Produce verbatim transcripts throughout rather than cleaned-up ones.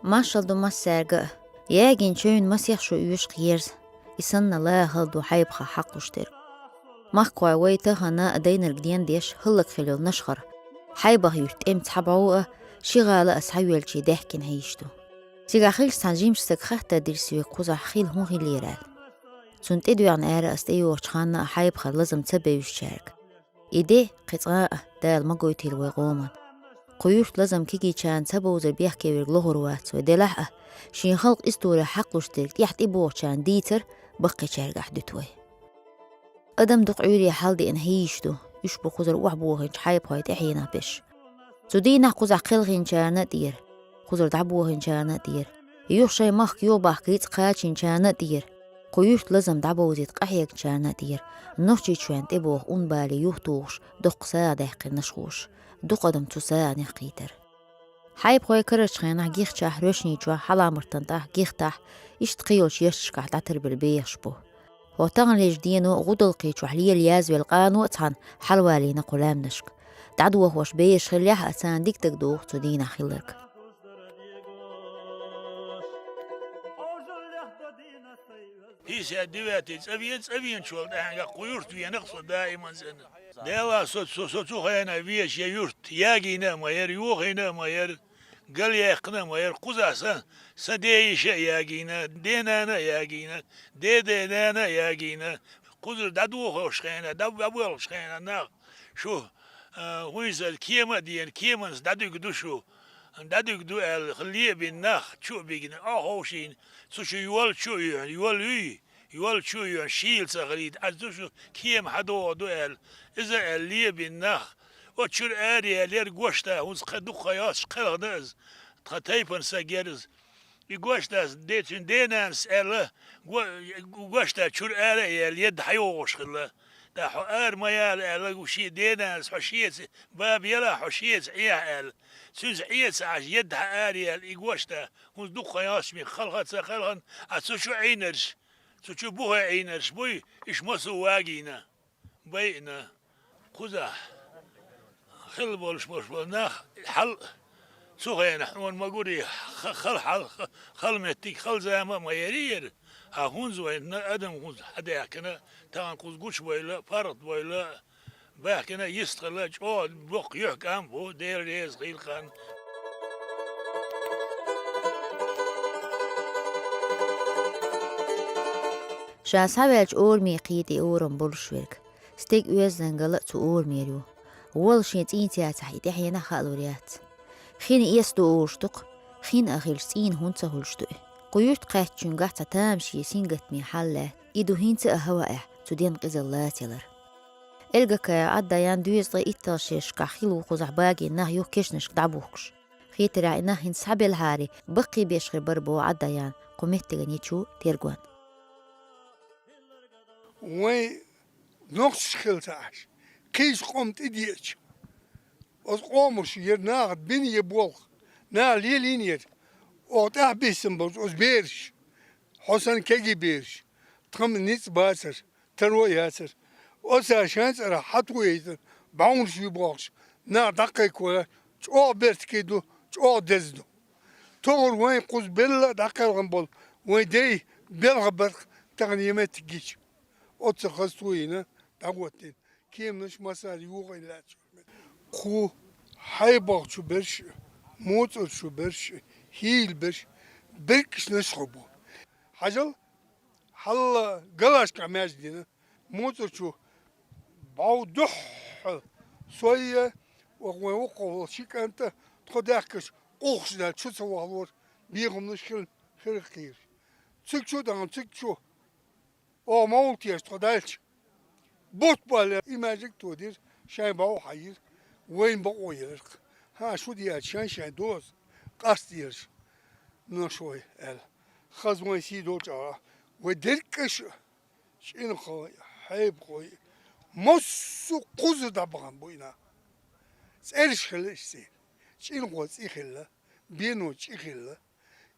Маршал ду массаьрга а. Ягийна чевнна масех шу оьшу кхерза. И санна ла хала ду Хьайбаха хьакхалуш дерг. Махкахой вай тахана дайнарг ден деш, хӀаллакьхилла йолу Нашхара, Хьайбах-Юьрта тӀемца цхьа бӀо а, ши гӀала а схьайоьллачий даьхкина хьийзаш ду. Цигахь хилча цхьана жимачу стага хаттар дира соьга, кхузахь хила хӀун хиллера аьлла. Цунна тӀедоьгӀна ара ас тӀейогӀучу ханна а Хьайбахара лазам ца бевзачаьрга. И де кхин цкъа а Дала ма гойтийла вай къоман. Кху юьрта лазам кегийчарна ца бовзар бехке верг лохур вац вай, делахь а, шен халкъан истори хьакхалуш дерг тӀаьхьа тӀебогӀучарна дийцар баккхийчаьргахь дуьту вай. Адам дукха Ӏуьйре хьалдеана хьийзаш ду, уьш бу кхузара охьабохийначу Хьайбахойн тӀаьхьенах берш. Цу дийнахь кхузахь кхелхинчарна а тӀера, кхузара дӀабохийначарна а тӀера, юха шайн махка юхабахка йицкъ кхачийначарна а тӀера, кху юьрта лазам дӀабовзийта къахьегначарна а тӀера, Нохчийчоьнна тӀебогӀу ун бале юхатухуш доккха сагӀа даьккхира Нашхоша, дукха адам цу сагӀанех кхийтира. Хьайбахой карарчу хенахь Гихчахь, Роьшничохь, Хьаламартан тӀехь, Гихтахь, иштта кхийолчу ярташкахь дӀатарбелла бехаш бу. ХӀокху таханлерчу дено гӀудалкхичохь лела язвелла къано а цхьаьна хьалавалийна кху лаьмнашка. ДӀадохош бераш хиллехь а, царна дика дагадогӀу цу дийнахь хилларг. Пятьдесят девятый цӀа вен, цӀа веначул тӀаьхьа кху юрт венах со даиман цӀена. Делахь со, со, со цу хенахь везаш я юрт ягийна а ма яра, йохийна а ма яра, галъяьккхина а ма яра, кхузахь сан, сан ден йиша а ягийна, ден нана а ягийна, ден ден нана а ягийна, кхузара дӀадохош хенахь, дӀа-, дӀабоьлхуш хенахь нах, шу, а, хӀун иза кема а деана, кеманца дӀадуьгу ду шу, дӀадуьгу ду аьлла, лебина нах чу а бигна, охьаховшийна, цу чу йол чу а йоьхна, йол юй, йол чу а йоьхна, шийла ца хилийта, ас ду шу кема хьадогӀу ду аьлла, иза аьлла лебина нах, оцу чуьра ара яьлла яра Гошта, хӀинца кхин дукха хан йоццуш кхелхина иза, тхан тайпана саг яра иза. И Гоштас, де-, цуьнан денанас аьлла, го-, Гошта чуьра ара а яьлла, едда хьайогӀуш хилла. ТӀаккха хьо ара ма яла аьлла, шен денанас хьо шеца, баба яла хьо шеца Ӏехьа аьлла. Цуьнца Ӏеца Ӏаш, едда хьа ара яьлла, и Гошта, хӀинца дукха хан йоццуш мика кхалха а ца кхелхина, а цу чу Ӏийнарш, цу чу бухе Ӏийнарш буй, иштта массо а вагийна. Байина, кхузахь хилла болуш болуш болу нах хьал а, цу хенахь хьуна ма гурий, ха-, хала хьал, ха-, хала меттиг, хала зама а ма яри яра, а хӀунза вайна адам хӀунза хьадаьхкина, тахана кхуза гучубойла, паргӀатбойла, баьхкина, йистхилла, чӀогӀа боккха юьхькӀам а бу, Дела реза хила хан. Ша схьаваьлча ораме кхета и орам болуш верг. Стеган оьздангалла а цу орамера ю. Волла шен цӀийнан цецахь и тӀаьхьенах хаалур яц. Хин эца ду олуш ду-кх, хин а хилча, цӀийнан хӀунда ца хуьлуш ду и? Кху юьрта кхаьччуьнгахь цхьа тамашийна сингаттаме хьал лаьтта, и ду хӀинца а хӀаваъехь цу ден къизалла лацаялар. Эльгакаев Ӏаддаян доьзткъе итталгӀа шерашкахь хилла ву кхузахь багийна нах юха кешнашка дӀабухкуш. Хетарехь, и нах хӀинца схьабелхьара, баккхий беш хир бара боху Ӏаддаян кху меттиган ечу тергон. Вайн нохчаш хила ца Ӏаш, кхечу къоман тӀедеача, оцу къомаша яра наха бина я болх, наха лелийна яра. Оха тӀаьхьа биссина болчу оцу бераш, хьо санна кегий бераш, тхан ницкъ бацара, таро а яцара. Оцара шайн цӀарах хьатохийтина, бӀаьвнаш вуй бохуш, нах дӀакхайкхо, чӀогӀа бертиг ду, чӀогӀа деза ду. Тохара вайн кхуза белла а дӀакхелхина болу вайн ден белхан баркъ тахана я меттиг гича. Оццул хаза тохийна, дӀахӀоттийна, кеманаш массара юхайна лаьтташ. Кху Хьайбах чу берш а, МоцӀар чу берш а, хӀийла берш а, беркаш Нашхо бу. Хьажал, хьалла галашкахь маьждиг дина, МоцӀар чу бӀов дуьххьал сой а, вайн вукхо волу ши кӀант а тхо даьхкича, къухуш даьлла чу ца вахалора, бехамнаш хила, хила кхийра. Цига чу а дахана, цига чу, оха ма вултеш тхо даьлча. Бутт баьлла и маьждиг а тодира, шайн бӀов хьаийра, вайна бакъо елира-кх. ХӀан, шу деача шайн-шайн доза къастделаш, Нашхой, аьлла. Хаза вайн сий долчу агӀор, вай дерригаш а, ЧӀинхой, Хьайбахой, массо а кхузара дӀабахана бу и нах. ЦӀераш хилла иштта церан. ЧӀинхой цӀий хилла, Бено чӀий хилла.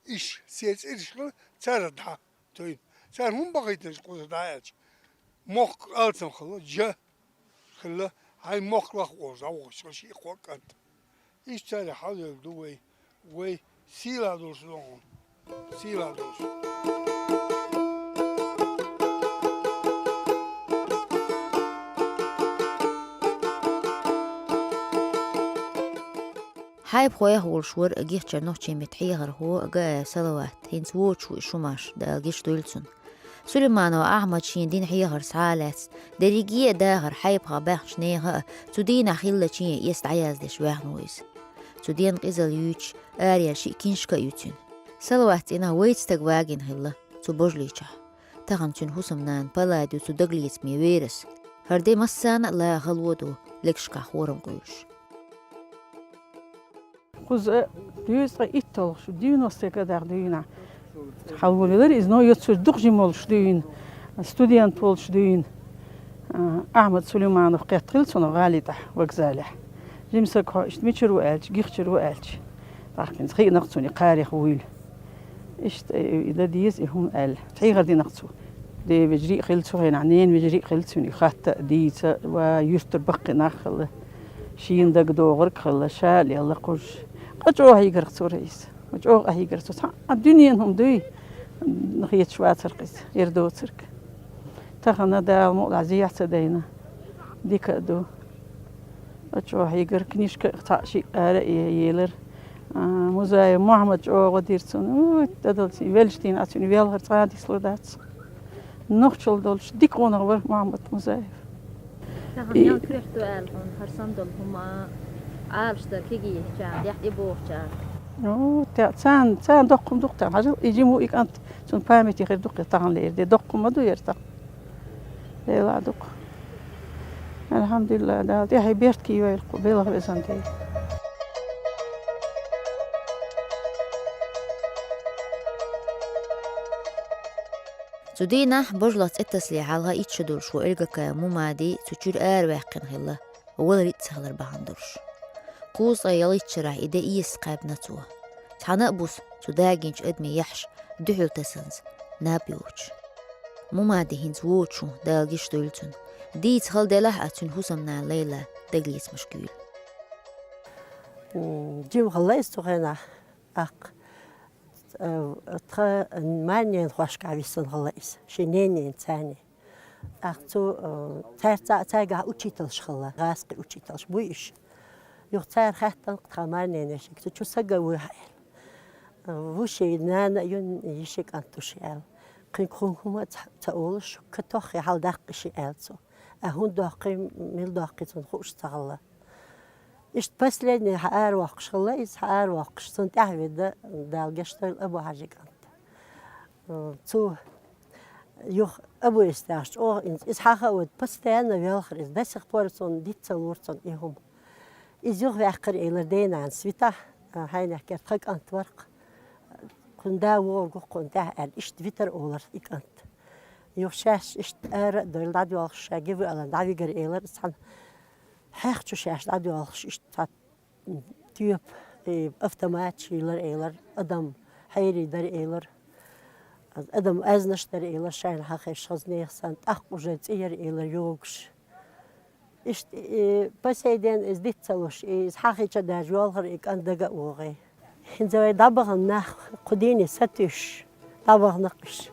Иштта церан цӀераш хилла, цара дӀа тойна. Цара хӀун бахийтина кхузара дӀа аьлча? Мохк алсам хилла, жа хилла, хьайн мохк лахволуш дӀавахийтина ши-кхо кӀант. Иштта цара хьалавелла ду вай, вай Сийлахь долуш ду хьуна. Сийлахь долуш. Хьайбахойх волуш вара Гихчара нохчийн меттан хьехархо Гаев Салават, хӀинца воцуш ву и Шумаш, Дала гечдойла цунна. Сулейманов Ахьмад шен дина хьехар схьа а лаьцна, дерриге а дахар Хьайбахахь баьхначу нехан а цу дийнахь хиллачийн эс дӀаяздеш ваьхна ву иза. Цу денна къизалла юьйцуш, араяьлла шиъ киншка а ю цуьнан. Салават цӀийнах вайца стаг вагийна хилла цу божалличахь. Тахана цуьнан хӀусамнана паллада ю цу дагалецаман верас. ХӀара де массарна а лагӀа хало ду, легашкахь хорам къуьйлуш. Кхуза дуьйцу ткъа итталгӀа шу, девяностые годах дуьйна. Хьалаволавелира иза, но йоццуьра дукха жима волуш дуьйна, студент волуш дуьйна. А, Ахьмад Сулейманов кхетта хилла цунах гӀали тӀехь, вокзалехь. Жима саг хьо, иштта мичара ву аьлча, Гихчара ву аьлча. ТӀаккха хӀинца хиъна-кх цунна и кхарех вуйла. Иштта, э, и дан деза и хӀума аьлла. Хьехар дина-кх цо. Ден вежарий а хилла цу хенахь, ненан вежарий а хилла цуьнан, хатта а, дийца а, ва юьртара баккхий нах а хилла. Шена дагадогӀург а хилла, ша а лелла кхуза. Къа чӀогӀа хьийгар-кх цо, Раиса. Ма чӀогӀа къахьийгар цо. Цхьа а дуьненан хӀума дуй, хеташ вацар-кх иза, хӀара доцург. Тахана Дала мукъ лахь зехьа ца дайна. Дика а ду. Ма чӀогӀа хьийгар, книжка а цхьаъ-шиъ ара а елира. А, Музаев Мухьаммад чӀогӀа дира цунна. Уй, тӀадалций, велча дийнахь цуьнан велхар цкъа а дислур дац. Нохчалла долуш дика гӀунах вара Мухьаммад Музаев. Тахана И- мел коьрта ду аьлла хьуна, хӀара санна долу хӀума Ӏалашдар кегийчарна, дехьа тӀебогӀучарна? Ну, те-, царна, царна доккха хӀума ду-кх тахана. Хьажал, и жима ву и кӀант, цунна памяти хир ду-кх тахана лерина де. Доккха хӀума ма ду яра тахана. Делахь ду-кх. Алхьамдулиллахь, Дала тӀаьхье беркате йойла-кх, белхан везан Дела. Цу дийнахь божаллех цӀе тасале хьалха итт шо долуш ву Эльгакаев Мумади цу чуьра араваьккхина хилла, валар а ца хилар бахьана долуш. Кхузткъе ялхитта шарахь и де Ӏеса кхаьбна цо. Цхьана а буса цу дагийначу адамийн яххьаш дуьхьал тасанза наб йоцуш. Мумади хӀинца воцуш ву, Дала гечдойла цунна. Дийца хала делахь а, цуьнан хӀусамнана Лайла дагалецамашка юьйла. М, жима хилла иза цу хенахь, тӀаккха, э, тхан марненахошкахь висина хилла иза, шен ненан царний. ТӀаккха цу, э, цаьрца-, цаьргахь учительш хилла, гӀазкхийн учительш буй уьш. Юха цара хаьттина-кх тхан марненашка, цу чу саг а вуй хьан аьлла. Э, ву шен нана а ю, йиши кӀант ву шен аьлла. Кхин кхунна хӀума а ца, ца олуш, катоххий хьаладаккха шен аьлла цо. Ткъа хӀунда доккхий, мила доккхий цунна хууш ца хилла. Иштта последний хьан аравоккхуш хилла иза, хьан аравоккхуш, цунна тӀаьхьавидда, Дала гечдойла, Абу-Хьажин кӀант. Цу юха Абу-Исса чӀогӀа инза. Иза хьан хаа вайта, постоянно велхар иза. До сих пор цунна диц ца лура цунна и хӀума. Иза юха ваьккхира элира ден-нанас, витахь, хьайнех керта тхан кӀант вара-кх. Кхуьнан да вогӀург ву-кх кхунна тӀехь аьлла, иштта витар олура и кӀант. Юха шаьш иштта ара а дойла, дӀадоьлхуш ша гивы алан дӀавигар элира, цхьана хьех чу шаьш дӀадоьлхуш, иштта цхьа тоьпа, и, автоматаш йиллира элира, адам хьерий дара элира, адам аьзнаш дара элира, шайна хьахезаш хаза нехан санна, тӀаккха уже цӀе яра элира йогуш. Иштта, и, по сей день иза диц ца луш, и, иза хьахийча даже йолхура и кӀант дага а вогӀий. ХӀинца вай дӀабахана нах кху дийне сатуьйсуш, дӀабахана-кх уьш.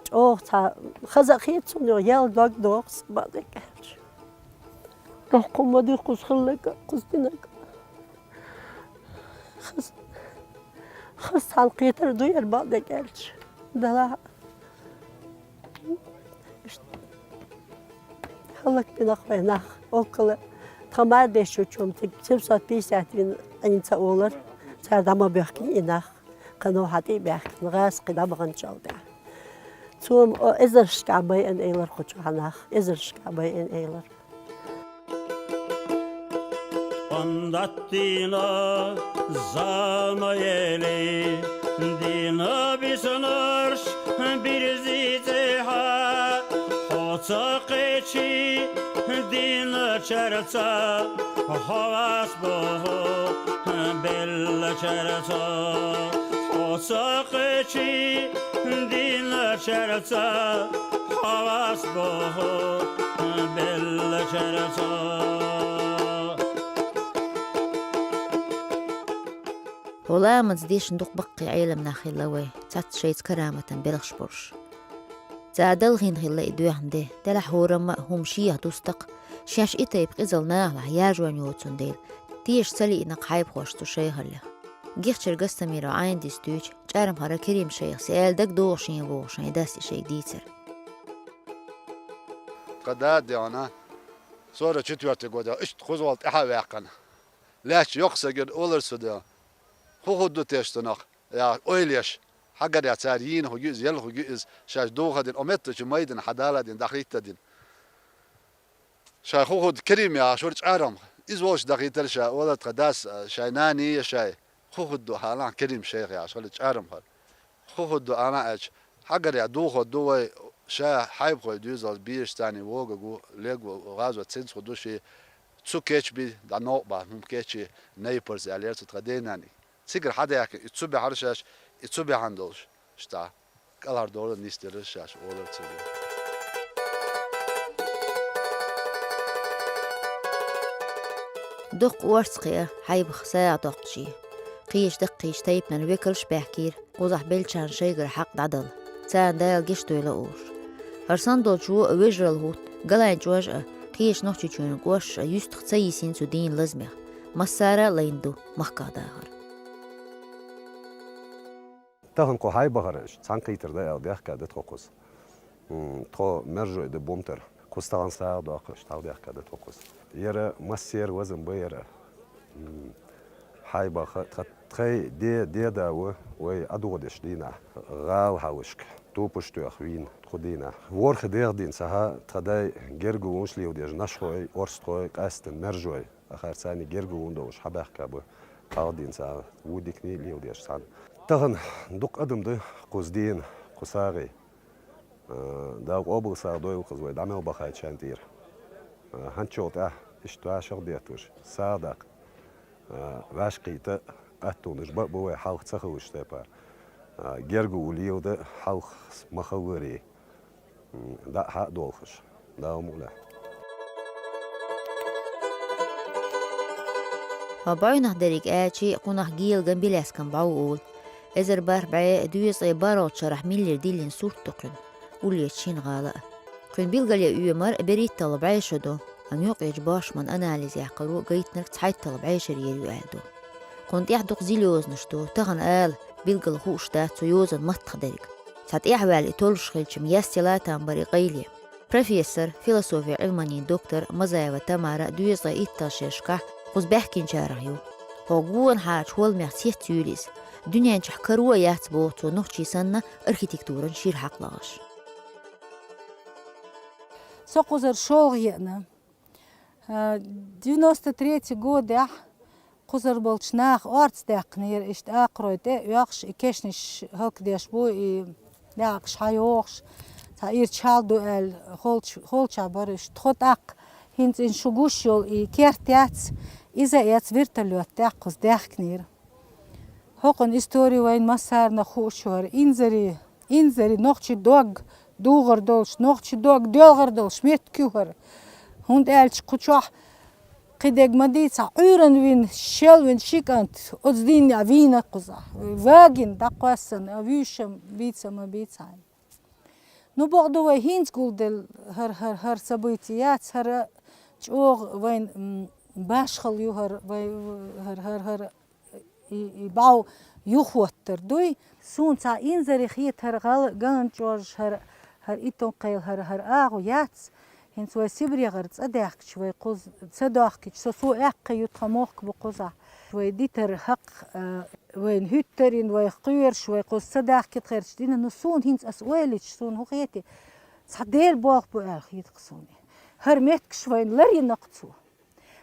ЧӀогӀа цхьа хаза а хета цунна, ял дог доху сан бакъдерг аьлча. Доккха хӀума ма ду кхуза хилларг а, кхуза динарг а. Хаза, хаза цхьана кхетар ду яра бакъдерг аьлча. Делахь а. ХӀаллакбина-кх вай нах. Оккхала тхан мардешчу чу-м цига семьсот пятьдесят вина Ӏийна ца олура, цара дӀа ма боьхкина и нах. Кхано хьан тӀе а баьхкина, гӀазкхий дӀабаханчул тӀаьхьа. Цо-м, о, эзаршкахь байина элира кху чохь нах, эзаршкахь байина элира. Андаттина зама ели, дина бисинарш бирзи цӀехьа, хьо ца кхечи диначарца, хьо вас боху беллачарца, хьо ца кхечи диначарца, хьо вас боху беллачарца. Гуламанца дешна дукха баккхий Ӏелам нах хилла вай, цхьацца шайца караматан белхаш болуш. Цара далхийна хилла и доьхна де, делахь хӀорамма а хӀума шеха дустакх, шаьш и тайпа къизал нахалахь яжон йоцун дела, теша ца лиънакх хьайбахошца цу шайхаллех. Гихчара Гастамиров Ӏайна дистуьйчу, чӀармхара Керим шайхас аьлла дагадогӀу шен вогӀу шайн дас и шайга дийцар. Тхан да а деана, сорок четвёртый годехь иштта кхузахь тӀаьхьа а ваьккхина. Лаьтташ йоккха са гира олар цу де. ХӀун хӀуд ду теша цунах? Яхаш, ойла еш. Хьагарехь цара йийна хӀума ю иза, елла хӀума ю иза, шаьш духар дина, о меттачу майдана хьадала а дина, дӀахӀитта а дина. Шайн хӀун хӀуд Керим яхаш вара чӀарам. Иза волчу дахийтара ша, олар тхан дас, шайн нани я шайн. ХӀун хӀуд ду хьалахь Керим шайх яхаш хила чӀарам хӀара. ХӀун хӀуд ду ана аьлча, хьагарехь духар ду вай, ша хьайбахой дуьйзалц бийраш царний вогагу, легу, гӀазот цинца хӀу ду ши, цу кечби, дӀа новкъа бахьа хӀума кечи, найпарз аьлла яра цу тхан денани. Цигара хьадаьхкина, и цу баьхьара шаьш, и цу баьхьана долуш, шта, кӀалхардовла нисделира шаьш, олар цигара. Доккха орца кхиа хьайбах сагӀа доккхучий. Кхечу даккхийчу тайпанан векалш баьхкийра, кхузахь беллачарна шайгара хьакъ дӀадала. Царна Дала гечдойла олуш. ХӀара санна долчо вежаралла хӀутту, галайн чӀож а, кхечу Нохчийчоьнан кӀошташ а юьстах ца йисина цу дийнан лазамех. Массара а лайна ду махках дахар. Тахана кху хьайбахара иштта цхьаьнакхийтар дан аьлла даьхка дан тхо кхуза. М, тхо мержой дан бумтар. Кхуза тахана сагӀа доккхуш, тхьалдаьхка дан тхо кхуза. Яра массеран вазам бан яра. М, хьайбаха тха, тхайн де, деда ву, вай ӀадугӀа деш дийнахь. ГӀала хьалашка, тупаш тоьхна вийна тхо дийнахь. ВорхӀ дегӀ дина ца хьа, тхан дай герга вунаш леладеш, нашхой, орстхой, къаьстина мержой. Ахар царний герга вун долуш хьабаьхка бу. Кхалдина ца ву дикний леладеш цхьаьна. Тахана дукха адам ду кхуза дийна, кху сагӀий. А, Дала къобал сагӀа дойла кхуза вай дӀа мел бахайчарна тӀера. А, хӀанчул тӀаьхьа иштта ваьшагӀ бетталуш, сагӀа даккха. А, ваьшкхийта аттонаш бан а бу вай хьалха ца хилуш тайпара. А, герга ву леладан хьалха ма хилларий. М, дӀа а хьа а долхуш, Дала мукъ лахь. Хьо бӀойнах дерриг аьлчи, кхунах гелаган билаьскан бӀов олу. Эзар бархӀ бӀе доьзткъе бархӀолчу шарахь миллера диллина сурт ду кхуьнан, уллечу шина гӀала а. Кхуьнан билгалъян оьмар берхӀитталгӀа бӀе шо ду, амма юкъечу бошман анализ яккхаро гайтинарг цхьайтталгӀа бӀе шарера ю аьлла ду. Кхунна тӀехь дукха зил йозанаш ду, тахана ала, билггал хууш дац цу йозанан маттах дерг. Цхьа тӀехваьлла и толлуш хилча-м, ястила там бара и къайле. Профессор, философи Ӏилманийн доктор Мазаева Тамара доьзткъе итталгӀа шерашкахь кхуза баьхкинчарах ю. Хьо гонахьарчу хӀолламех цец юьйлу иза. Дуьнен чохь каро а яц боху цо нохчий санна архитектуран шира хьакъ лахаш. Со кхузара шолгӀа еана. А, девяносто третий годехь кхузара болчу наха орца даьккхинера, иштта акхарой тӀе а оьхуш, и кешнаш хӀаллакдеш бу, и дакъаш хьайохуш, цхьа ирча хьал ду аьлла, холчу-, холчахь бара уьш. Тхо тӀаккха хӀинца ин шу гуш йолу и керт яц, иза а эцна вертолёт тӀехь кхуза даьхкинера. ХӀокхуьнан истори вайн массарна хууш вара. Инзаре, инзаре нохчи дог дугӀар долуш, нохчи дог доьлхур долуш меттиг ю хӀара. ХӀунда аьлча кху чохь кхидерг ма дийцахь, Ӏуьйранна вина, шел вина ши кӀант оцу дийнахь вийна кхузахь. Вагина, дӀакхоьссина, а вуьйш-м бийца ма бийцахьа. Ну, бакъду, вай хӀинца гулделла хӀара, хӀара, хӀара событие яц, хӀара чӀогӀа вайн, м, башхалла ю хӀара, вай, хӀара, хӀара, хӀара и, и бӀов юхахӀоттар дуй. Суна цхьа инзаре хета хӀара гӀала-, галан чӀожаш, хӀара, хӀара иттанкхайла, хӀара, хӀара агӀо яц. ХӀинца вай СибрегӀара цӀа даьхкича, вай кхуза ца дохкича, со, со аьккхий ю, тхан мохк бу кхузахь. Вай дитар хӀакх, а, вайна хӀуьттарин, вай кхоьруш, вай кхуза ца дахкита херча дина, ну, суна хӀинца ас ойла йича, суна хӀун хети, цхьа Делан болх бу аьлла хета-кх суна. ХӀара меттигаш вайна ларйина-кх цо.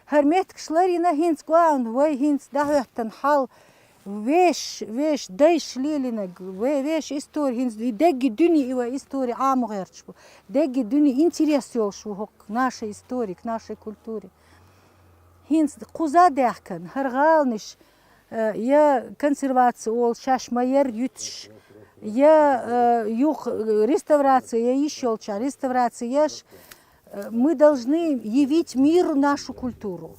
ХӀара меттигаш ларйина, хӀинца кӀоан вай, хӀинца дӀахӀоьттина хьал, веш, веш дайша лелийнарг, ве-, веш истори хӀинца, и дегги дуьне и вай истори Ӏамо гӀерташ бу. Дегги дуьне интерес йолуш ву хӀокху нашей истори, к нашей культуре. ХӀинца кхуза даьхкина, хӀара гӀаланаш, э, я консервация олу шаьш ма-ярра юьтуш, я, э, юха, э, реставрация, я йиш йолчохь реставрация еш, э, мы должны явить миру нашу культуру,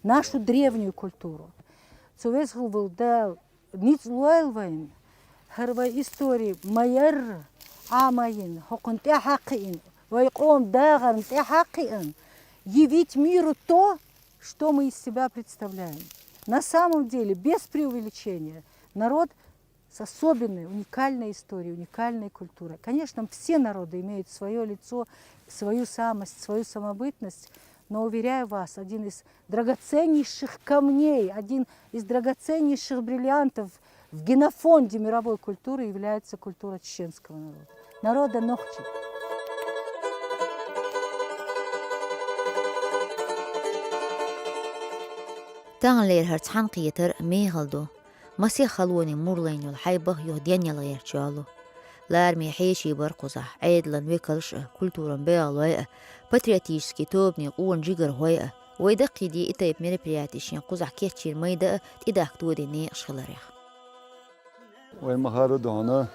нашу древнюю культуру. Цу веза хилла волу Дала ницкъ лойла вайна, хӀара вай истори ма-ярра Ӏамийна, хӀокхунна тӀаьхьа а кхиъна, вай къоман дагӀарна тӀаьхьа а кхиъна, явить миру то, что мы из себя представляем. На самом деле, без преувеличения, народ с особенной, уникальной историей, уникальной культурой. Конечно, все народы имеют свое лицо, свою самость, свою самобытность, но, уверяю вас, один из драгоценнейших камней, один из драгоценнейших бриллиантов в генофонде мировой культуры является культура чеченского народа, народа нохчий. Таханлера хӀара цхьаьнакхетар мехала ду. Масех халонийн мур лайна йолу хьайба юха денъяла гӀерташ йолу. Лараме хьеший бара кхузахь, Ӏедалан векалш а, культуран бегӀалой а, патриотический тобанийн къона жигархой а. Вай даккхийде и тайпа мероприятеш шен кхузахь кечйина майда а, тӀедахка додийна некъаш хиларех. Вайн ма-хара а дохьуна,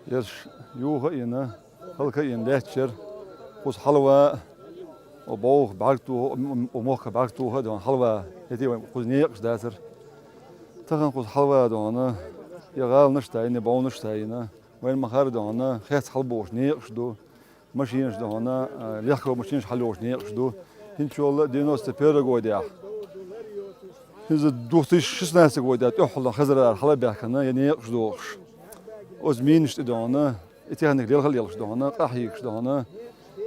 ерш юха а йина, хӀаллак а йина лаьтташ яра, кхуза хьалава а, о бӀогӀах бӀаьрг тоха, о мохк бӀаьрг тоха а дохьуна хьалава, хӀетте а вайн кхуза некъаш дацара. Тахана кхуза хьалава а дохьуна, я гӀаланаш а тайна, я бовнаш а тайна, вайн ма-хара а дохьуна, хец хьалабохуш некъаш ду, машинаш дохьуна, а, легковой машинаш хьалайогӀуш некъаш ду. ХӀинцачул девяносто первый годехь, хӀинца две тысячи шестнадцатый годехь тӀехула хезарара хьала а баьхкина, я некъаш дохуш. Оцу минаш тӀе дохьуна, и техника лелха а лелхаш дохьуна, къахьегаш дохьуна,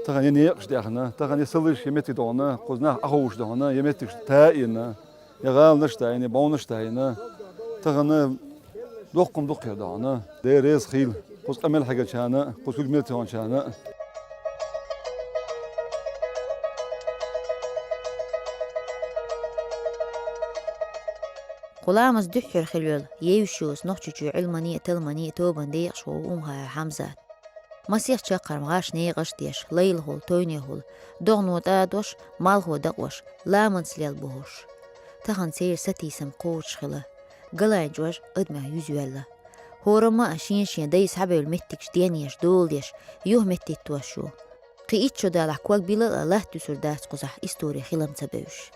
тахана я некъаш даьхна, тахана я саллиш, я меттиг дохьуна, кхуза нах Ӏаховш дохьуна, я меттигаш та а йина, я гӀаланаш а тайна, я бовнаш а тайна, тахана доккха-м дукха хир дохьуна. Дела реза хуьлда кхуза къамел хьегначарна а, кхуза куьг мел тоьхначарна а. Кху ламаз дуьххьара хилла йолу евзаш ю оцу Нохчийчоь Ӏилманийн а, талламанийн а тобанан декъашхо ву Умхаев Хьамзат. Масех чаккхарма гӀаш некъаш а деш, лайлахула, тойнехула, догӀано тӀадош, малхо дакъош, ламанца лелла бохуш. Тахана церан сатийсам кхочуш хилла. Галайн чӀож адамех юза йоьлла. ХӀораммо а шен-шен дай схьабевлла меттигаш денъеш, доладеш, юха меттахӀиттош ю. Кхин итт шо далахь ког билла а латта юьсур дац кхузахь истори хилам ца бевзаш.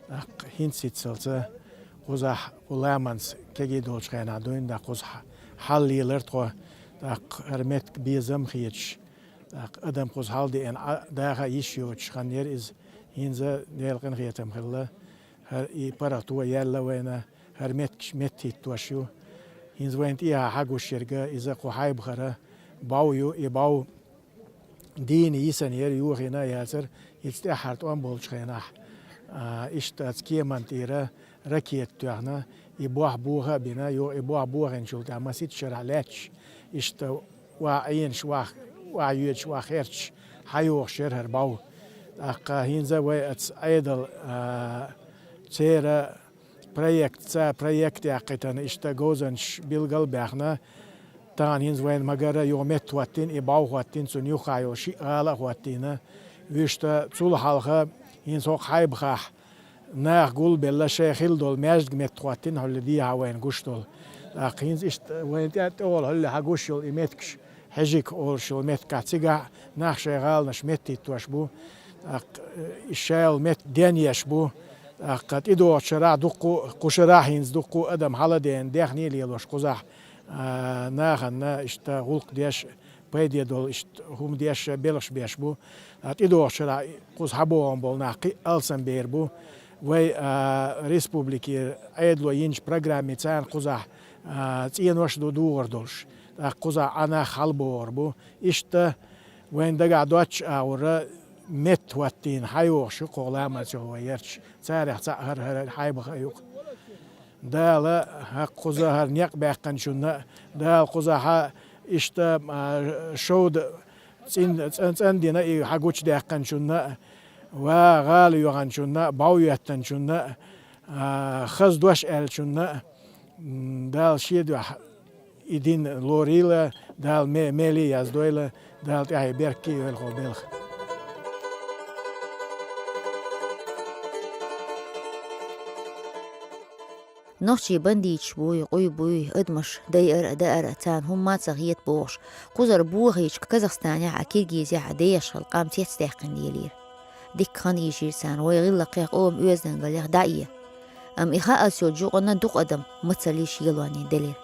ТӀаккха хӀинца-хӀинццалц кхузахь кху ламанца кегий долчу хенахь дуьйна, тӀаккха кхузахь хьал лелара тхо, тӀаккха хӀара меттиг безам а хеташ, тӀаккха адам кхуза хьал деана Ӏа даха а йиш йоцуш хан яра иза. ХӀинца Делан къинхетам хилла, хӀара и паргӀато яьлла вайна, хӀара меттигаш меттахӀиттош ю. ХӀинца вайна тӀехьа хьагуш ерг иза кху хьайбахара бӀов ю, и бӀов дийна йисина яра, йохийна а яцара, иза тӀаьххьара тӀом болчу хенахь, а, иштта оцу кеманна тӀера ракета тоьхна, и бохь боха а бина, юха и бохь бохийначул тӀаьхьа масийтта шарахь лаьтташ, иштта охьа Ӏенаш, охьа, охьа йоьдуш, охьа херчаш, хьайогӀуш яра хӀара бӀов. ТӀаккха хӀинца вай оцу Ӏедал, а, церан проект, цара проект яьккхийтина, иштта говзанчаш билгал а баьхна, тахана хӀинца вайна ма-гарра юха меттахӀоттийна, и бӀов хӀоттийна, цунна юххехь йолу шиъ гӀала а хӀоттийна. Вуьшта цул хьалха хӀинца хӀокху хьайбахахь наха гулбелла шайн хилла долу маьждиг меттахӀоттийна, хьуьлла дехьа вайна гуш долу. ТӀаккха хӀинца иштта вайна тӀе а тӀехула хьуьлла хьагуш йолу и меттигаш, Хьежик олуш йолу меттигахь, цигахь нах шайн гӀаланаш меттахӀиттош бу, тӀаккха, э, и шайолу меттиг денъеш бу. ТӀаккха тӀедогӀучу шарахь дуккха а, кху шарахь хӀинца дуккха а адам хьала а деана, даьхний а лелош кхузахь, а, нахана иштта гӀуллакх деш, пайде долу иштта хӀума деш, белхаш беш бу. А, тӀедогӀучу шарахь кхуза хьабогӀун болу нах кхин а алсамбер бу. Вай, а, республикера Ӏедало йинчу программи царна кхузахь, а, цӀенош а ду дугӀур долуш. ТӀаккха кхузахь Ӏа нах хьалабогӀур бу. Иштта вайна дагахь доцчу агӀора меттахӀоттийна хьайогӀуш ю кху ламанца йолу вай ярташ. Царех цхьаъ хӀара, хӀара хьайбаха а ю-кх. Дала хӀокхуза хӀара некъ баьккхинчунна а, Дала кхузахьа иштта, а, шовда цӀин-, цӀан-, цӀандина и хьагучудаьккхинчунна а, ва гӀала йоьхначунна а, бӀов йоьттинчунна а, а, хаза дош аьллачунна а, м, Дала шен дуьхьа и дин лорийла, Дала ме-, меле а яздойла, Дала тӀаьхье беркате а йойла хӀокху белхан. Нохчий бандиташ буй, къуй буй, адамаш дайар а, даар а царна хӀумма а ца хета бохуш, кхузара бохийчу Казахстанехь а, Киргизехь а дехаш хилла къам цецдаьккхина лелийра. Дикка хан ийшира царна вай гӀиллакхех, къоман оьздангаллех дӀаэца. Амма и хааллалца йолча юкъанна дукха адам мацаллийча елоне делира.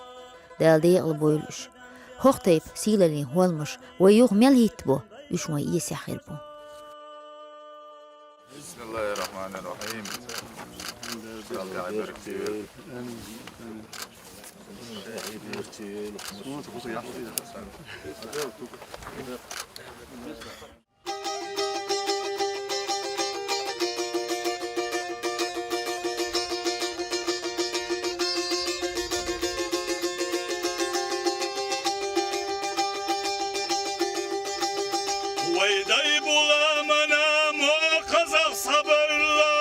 Дала декъала бойла уьш. ХӀокху тайпа сийлаллин хӀолламаш вай юха мел хӀиттабо, уьш вайн эсехь хир бу. بسم الله الرحمن الرحيم. Вай дай буламана мо кхазах схьабевлла,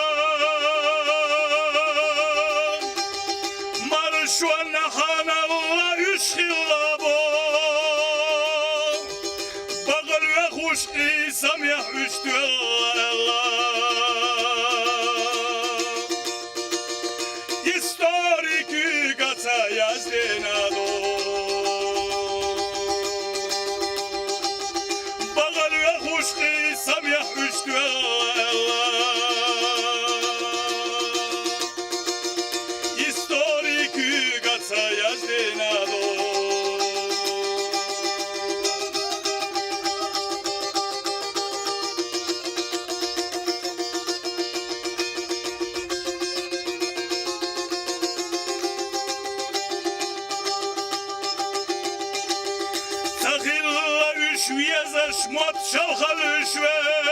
маршонна хьаналла уьш хилла бо, бакъ лоьхуш къийсамехь уьш тоьлла аьлла. Историкуьйга ца яздина ду. Бакъ лоьхуш къийсамехь уьш тоьлла аьлла. Историкуьйга ца яздина ду. Ца хилла уьш везаш, мотт шалхалла уьш везаш.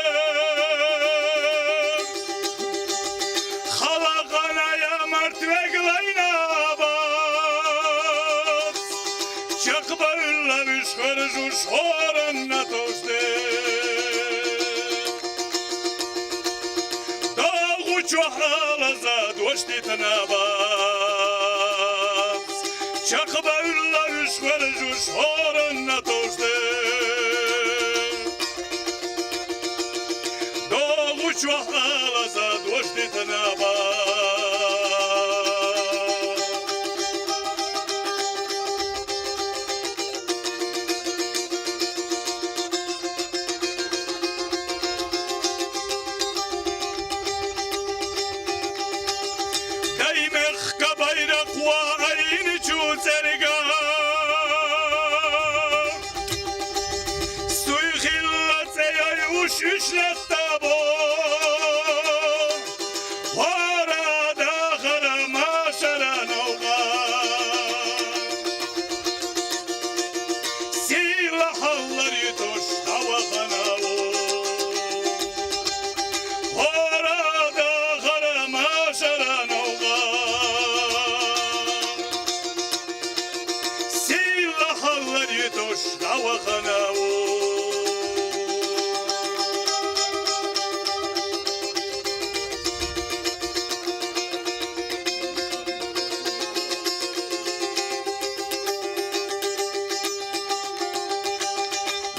Хала къана я март веглайна бац. Чекхбевлла уьш хержуш хӀоранна товш де. ДогӀучохь алаза дош дитина бац. Чекхбевлла уьш хержуш хӀоранна товш де. ДогӀучохь алаза дош дитина бац. Даймехка байракх ваийначу цӀерга, суй хилла цӀе йойуш уьш летта бо. ХӀора дахара машара новкъа. Сийлахь хьалар йитуш дӀавахана ву. ХӀора дахара машара новкъа. Сийлахь хьалар йитуш дӀавахана ву.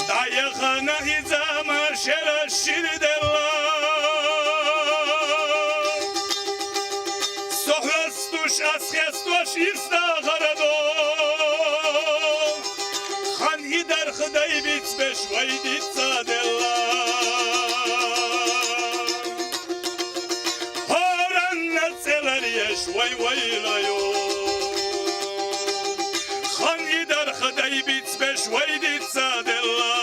ДӀаяхана иза машара ширделла. Со хьестуш, ас хестош ирс дахара до. Хан и дарх дай бицбеш вай дицца делла. ХӀоранна цӀелар еш вай вайла ю. Хан и дарх дай бицбеш вай дицца делла.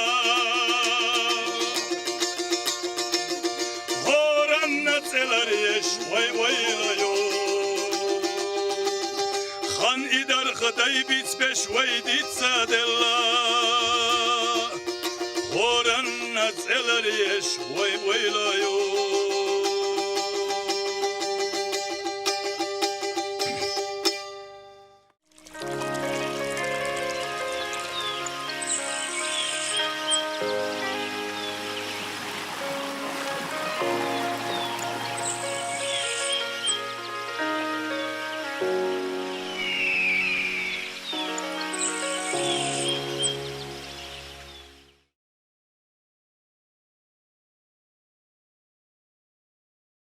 ХӀоранна цӀелар еш вай вайла ю. Хан и дарх дай бицбеш вай дицца делла. ХӀоранна цӀелар еш вай вайла ю.